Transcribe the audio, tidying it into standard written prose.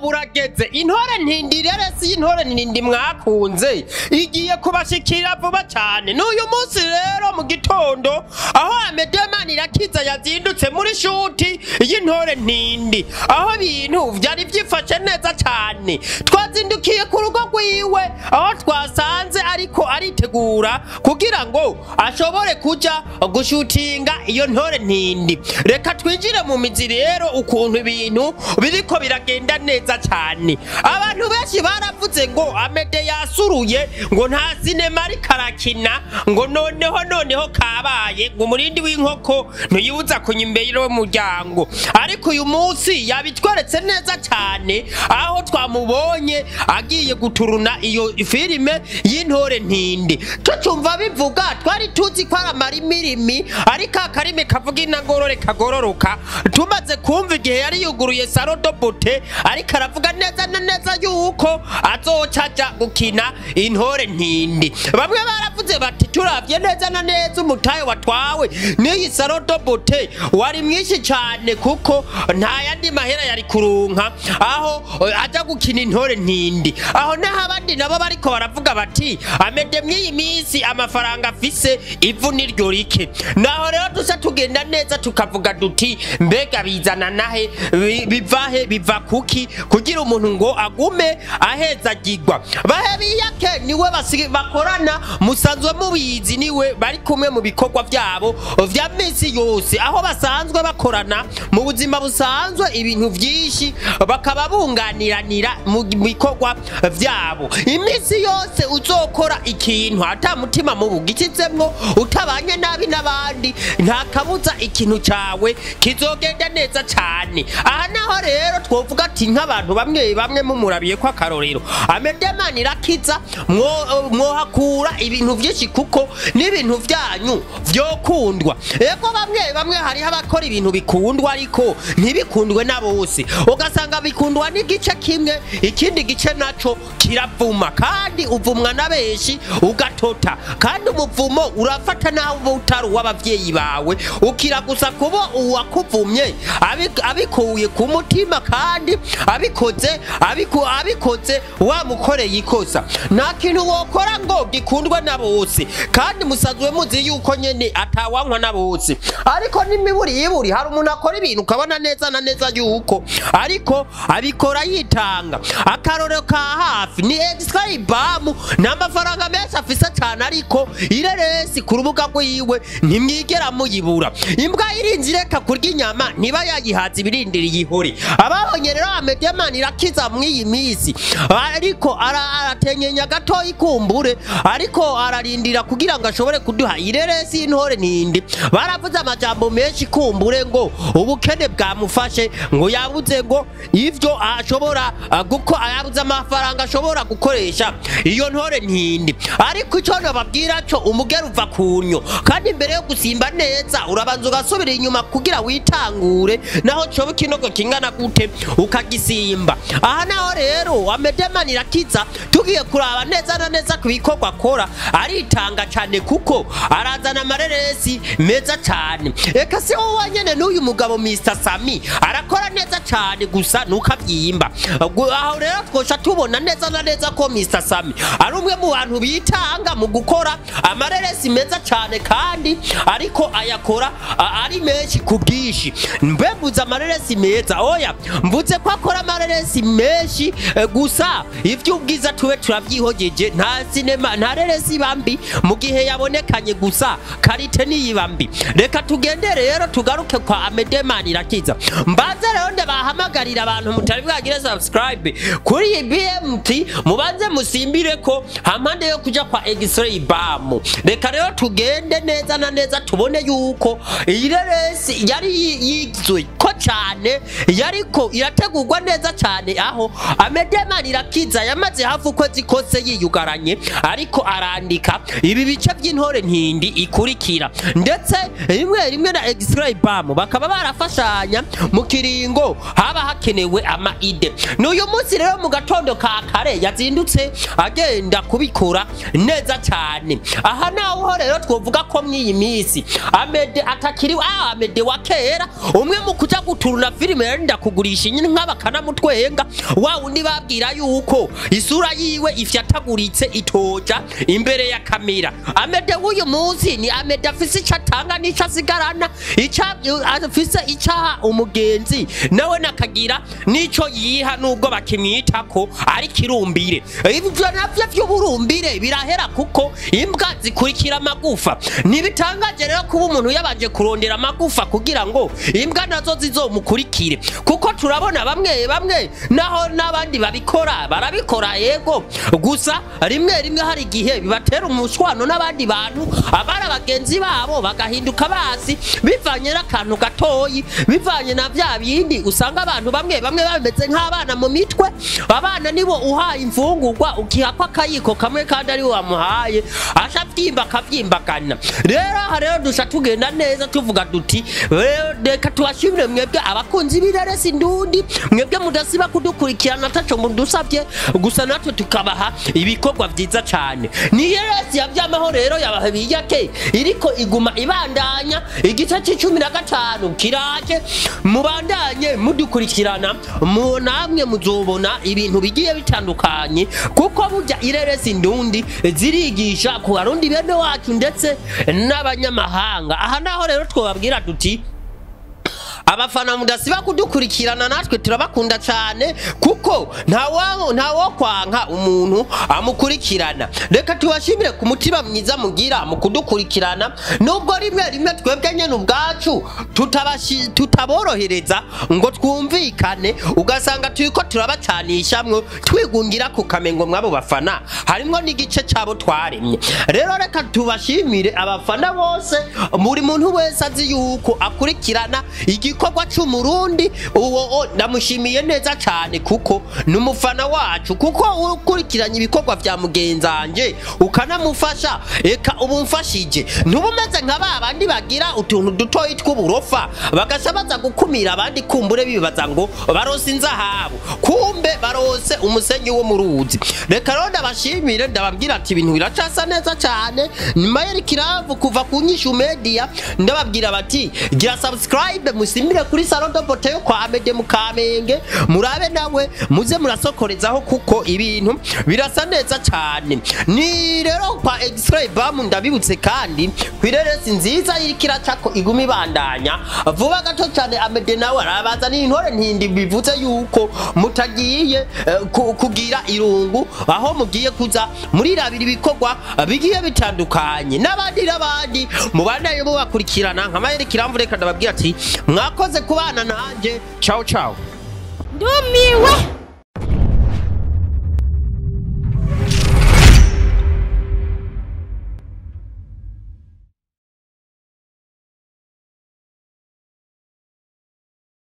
Burageze Intore Ntindi rero, si Intore Ntindi mwakunze igiye kubashikira vuba cyane. N'uyu munsi rero mu gitondo, aho Amede Manirakiza yazindutse muri shoot y'Intore Ntindi, aho ibintu vyari vyifashe neza cyane. Twazindukiye ku rugo rwiwe, aho twasanze ariko aritegura kugira ngo ashobore kuja gushutinga iyo Ntore Ntindi. Reka twinjire mu mizi rero, ukuntu ibintu biriko biragenda neza cyane. Abantu benshi baravuze ngo Amede yasuruye, ngo nta sinema ariko arakina, ngo noneho kabaye, ngo umurindi w'inkoko ntuyibuza kunya imbere y'umuryango. Ariko uyu munsi yabitweretse neza cyane, aho twamubonye agiye guturuna iyo filime y'Intore Ntindi. Tucumva bivuga, twari tuzi ko ari amarimirimi, ariko akarimi kavuga inagorore kagororoka. Tumaze kumva igihe yari yuguruye salon de beauté, ariko aravuga neza na neza yuko azoca aja gukina Intore Ntindi, bamwe baravuze bati: "Turavye neza na neza, umutahe watwawe n'iyi salon de beauté wari mwinshi cyane, kuko nta yandi mahera yari kurunka aho aja gukina Intore Ntindi." Aho naho abandi nabo bariko baravuga bati: "Amede mw'iyi minsi amafaranga afise ivu niryo rike." Naho rero dusa tugenda neza, tukavuga duti: "Mbega bizana nahe? Bivahe? Biva kuki kugira umuntu ngo agume ahezagirwa?" Bahebiyake niwe bakorana, musanzwe mubizi, niwe bari kumwe mu bikorwa vyabo vya minsi yose, aho basanzwe bakorana mu buzima busanzwe ibintu vyinshi, bakaba bunganiranira mu bikorwa vyabo iminsi yose. Uzokora ikintu ata mutima mubi ugishizemwo, utabanye nabi n'abandi, nta kabuza ikintu cawe kizogenda neza cane. Aha naho rero twovuga ati nk'abantu bamwe bamwe mumurabiye ko akarorero Amede Manirakiza, mwohakura ibintu vyinshi, kuko n'ibintu vyanyu vyokundwa. Ego, bamwe bamwe hariho abakora ibintu bikundwa, ariko ntibikundwe na bose, ugasanga bikundwa n'igice kimwe, ikindi gice naco kiravuma. Kandi uvumwa na benshi ugatota, kandi umuvumo urafata naho uba utari uw'abavyeyi bawe, ukira gusa kuba uwakuvumye abikuye ku mutima, kandi abikoze wamukoreye ikosa. Nta kintu wokora ngo gikundwe na bose, kandi musanzwe muzi yuko nyene atawankwa na bose. Ariko n'imiburi iburi, hari umuntu akora ibintu ukabona neza na neza yuko ariko abikora yitanga. Akarorero ka hafi ni Excalibur, n'amafaranga menshi afise cyane, ariko ireresi ku rubuga rwiwe ntimwigera muyibura. Imbwa irinze ireka kurya inyama ntiba yayihaza, ibirindiriye ihore. Ababonye rero Amede Manirakiza mw'iyi minsi ariko aratenyenya gatoya ikumbure, ariko ararindira kugira ngo ashobore kuduha ireresi y'Intore Ntindi, baravuze amajambo menshi kumbure ngo ubukene bwamufashe, ngo yabuze ngo ivyo ashobora guko yabuze amafaranga ashobora gukoresha iyo Ntore Ntindi. Ariko icyo nababwira cyo, umugera uva ku nyo, kandi imbere yo gusimba neza urabanza ugasubira inyuma kugira witangure, naho coba ikinogo kingana gute ukagisimba. Aha naho rero Amede Manirakiza, tugiye kuraba neza na neza ku bikorwa akora, aritanga cyane, kuko arazana amareresi meza cyane. Eka si wowe nyene, n'uyu mugabo Mr Sami arakora neza cyane, gusa nuko abyimba. Aho rero twosha tubona neza na neza ko Mr Sami ari umwe mu bantu bitanga mu gukora amareresi meza cyane, kandi ariko ayakora ari menshi ku bwinshi. Mbe mvuze amareresi meza? Oya, mvuze ko akora amareresi menshi. Gusa ivy'ubwiza tube turabyihogeje, nta sinema, nta reresi bambi mu gihe yabonekanye, gusa qualité niyiba mbi. Reka tugende rero tugaruke kwa Amede Manirakiza. Mbanze rero ndabahamagarira abantu mutari bwagire subscribe kuri iyi BMT, mubanze musimbire ko hampande yo kuja kwa X-Ray Bam. Reka rero tugende neza na neza, tubone yuko iyi reresi yari yizwe ko cyane, yariko irategurwa neza cyane, aho Amede Manirakiza yamaze hafi ukwezi kose yiyugaranye, ariko arandika ibi bice by'Intore Ntindi ikurikira. Ndetse rimwe rimwe na X-Ray Bam bakaba barafashanya mu kiringo haba hakenewe ama idées. N'uyu munsi rero mu gatondo ka kare yazindutse agenda kubikora neza cyane. Aha naho rero twovuga ko mw'iyi minsi Amede atakiri Amede wa kera, umwe mu kuja guturuna filime yarinda kugurisha inka bakanamutwenga, wa wundi babwira yuko isura yiwe ifyataguritse itoja imbere ya kamera. Amede w'uyu munsi ni Amede afise ico atanga n'ico asigarana, ico afise icaha umugenzi nawe nakagira nico yiha, nubwo bakimwitako ari kirumbire. Ivyo navyo vy'uburumbire birahera kuko imbwa zikurikira amagufa. Ntibitangaje rero kuba umuntu yabanje kurondera amagufa kugira ngo imbwa nazo zizomukurikire, kuko turabona bamwe bamwe naho n'abandi babikora barabikora, yego, gusa rimwe rimwe hari igihe bibatera umushwano n'abandi bantu, abara bagenzi babo bagahinduka basi bivanye n'akantu gatoyi, bivanye na vya bindi usanga abantu bamwe bamwe bameze nk'abana mu mitwe. Abana nibo uhaye imfungurwa ukihakwa akayiko kamwe kandi ari wamuhaye asha vyimba akavyimbagana. Rero aha rero dusha tugenda neza tuvuga duti reka tubashimire mwebwe abakunzi b'ireresi ndundi, mwebwe mudasiba kudukurikirana ataco mudusavye, gusa natwe tukabaha ibikorwa vyiza cane. Ni ireresi ya vyamaho rero yabahebiyake iriko iguma ibandanya, igice c'15 kiraje, mubandanye mudukurikirana, mu namwe muzobona ibintu bigiye bitandukanye, kuko burya ireresi ndundi zirigisha ku barundi bene wacu ndetse n'abanyamahanga. Aha naho rero twobabwira duti abafana mudasiba kudukurikirana natwe turabakunda cyane, kuko ntawo kwanka umuntu amukurikirana. Reka tubashimire ku mutima mwiza mugira mu kudukurikirana, nubwo rimwe rimwe twebwe nyene ubwacu tutaborohereza ngo twumvikane, ugasanga turiko turabacanishamwo twigungira ku kamengo mwabo bafana harimwo n'igice cabo twaremye. Rero reka tubashimire abafana bose, muri muntu wese azi yuko akurikirana igikorwa c'umurundi, uwo ndamushimiye neza cyane kuko numufana wacu, kuko ukurikiranye ibikorwa vya mugenzanje ukanamufasha, eka ubumfashije ntubumeze nka babandi bagira utuntu dutoyi tw'uburofa bagashabaza gukumira abandi, kumbure bibaza ngo barose inzahabu, kumbe barose umusenyi wo mu ruzi. Reka rero ndabashimire, ndababwira ati ibintu biracasa neza cyane. Nyuma y'ikiravu kuva ku Nyishu Media ndababwira bati gira subscribe, musimire kuri Salon de Beauté yo kwa Amede mu Kamenge, murabe nawe muze murasokorezaho kuko ibintu birasa neza cyane. Ni rero kwa X-Ray Bam ndabibutse kandi kwireresi nziza irikira cako iguma ibandanya vuba gato cyane. Amede nawe arabaza ni intore ntindi, bivuze yuko mutagiye kugira irungu aho mugiye kuza murirabira ibikorwa bigiye bitandukanye n'abandi n'abandi mubanayo mubakurikirana nka Mayeri Kiramvu. Reka ndababwira ati mwakoze kubana nanje, ciao ciao.